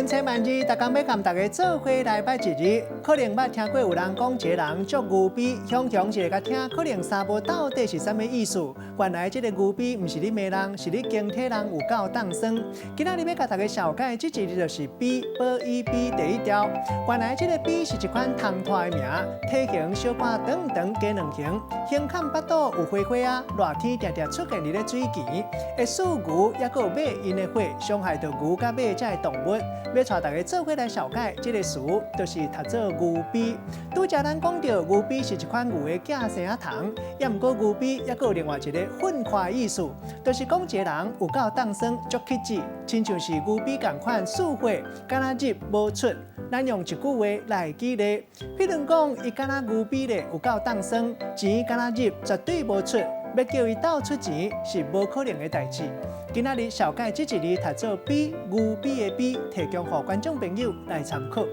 文千萬字，逐工欲共大家做伙來捌一字。可能捌聽過有人講一個人足牛逼，雄雄一下共聽，可能捎無到底是啥物意思。原來這個牛逼毋是咧罵人，是咧形體人有夠凍酸。今仔日欲共大家紹介這一字就是比，寶以比第一條。原來這個比是一款通拖的名，體型小可長長加兩型，胸坎腹肚有花花仔，熱天定定出現佇咧水墘，會欶牛抑閣有馬𪜶的血，傷害著牛佮馬這个動物。欲帶大家做伙來紹介這個詞，就是讀做牛逼。拄才咱講著牛逼是一款牛的寄生仔蟲，抑毋過牛逼抑閣有另外一個訓話意思，就是講一個人有夠凍酸，足乞子，親像是牛逼仝款欶血，敢若入無出。咱用一句話來舉例，譬如講，伊敢若牛逼咧，有夠凍酸，錢敢若入，絕對無出，欲叫伊鬥出錢是無可能的代誌。今仔日紹介這一字讀做比，牛逼的比，提供予觀眾朋友來參考。